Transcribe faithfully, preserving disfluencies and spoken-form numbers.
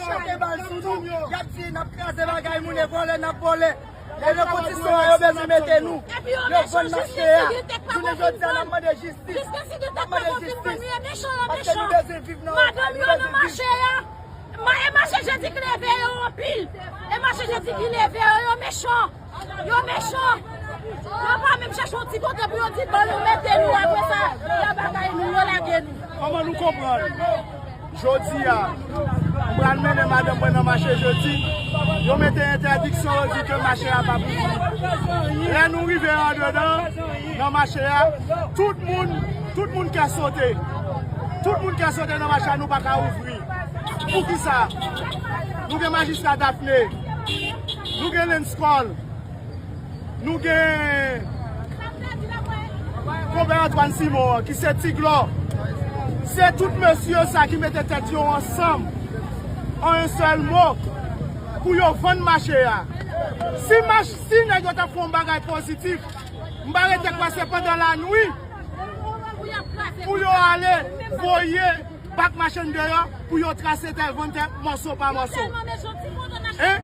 Chante bal sou nou. Y ap di n ap kraze bagay moun e vòlè n ap vòlè. E nan kondisyon an yo bezwen mete nou. Yo vann mache a. Jounen jodi a n ap mande jistis. N ap mande jistis. Paske nou bezwen viv nan yon kay, nou bezwen viv. Ma-, e mache jodi ki leve yo anpil. E mache jodi ki leve yo, yo mechan. Yo mechan. Yo pa menm chèche yon ti kote pou yo di ban nou mete nou, apre sa, la bagay nou, yo lage nou. Kòman nou konprann? Jodi a, m pral mennen madanm mwen nan mache jodi. Yo mete entèdiksyon, yo di ke mache a pa pou ouvri. Lè nou rive andedan, nan mache a, tout moun, tout moun kè sote. Tout moun kè sote nan mache a, nou pa ka ouvri. Poukisa? Nou gen majistra Daphné, nou gen Lenscol, nou gen Konpè Antoine Simon an, ki se Ti Glò. Se tout mesye sa ki mete tèt yo ansanm an yon sèl mo pou yo vann mache a. Si mach, si nèg yo t ap fè yon bagay pozitif, m pa rete kwè se pandan lanwi pou yo ale voye bak machann deyò pou yo trase tè, vann tè mòso pa mòso. Hein?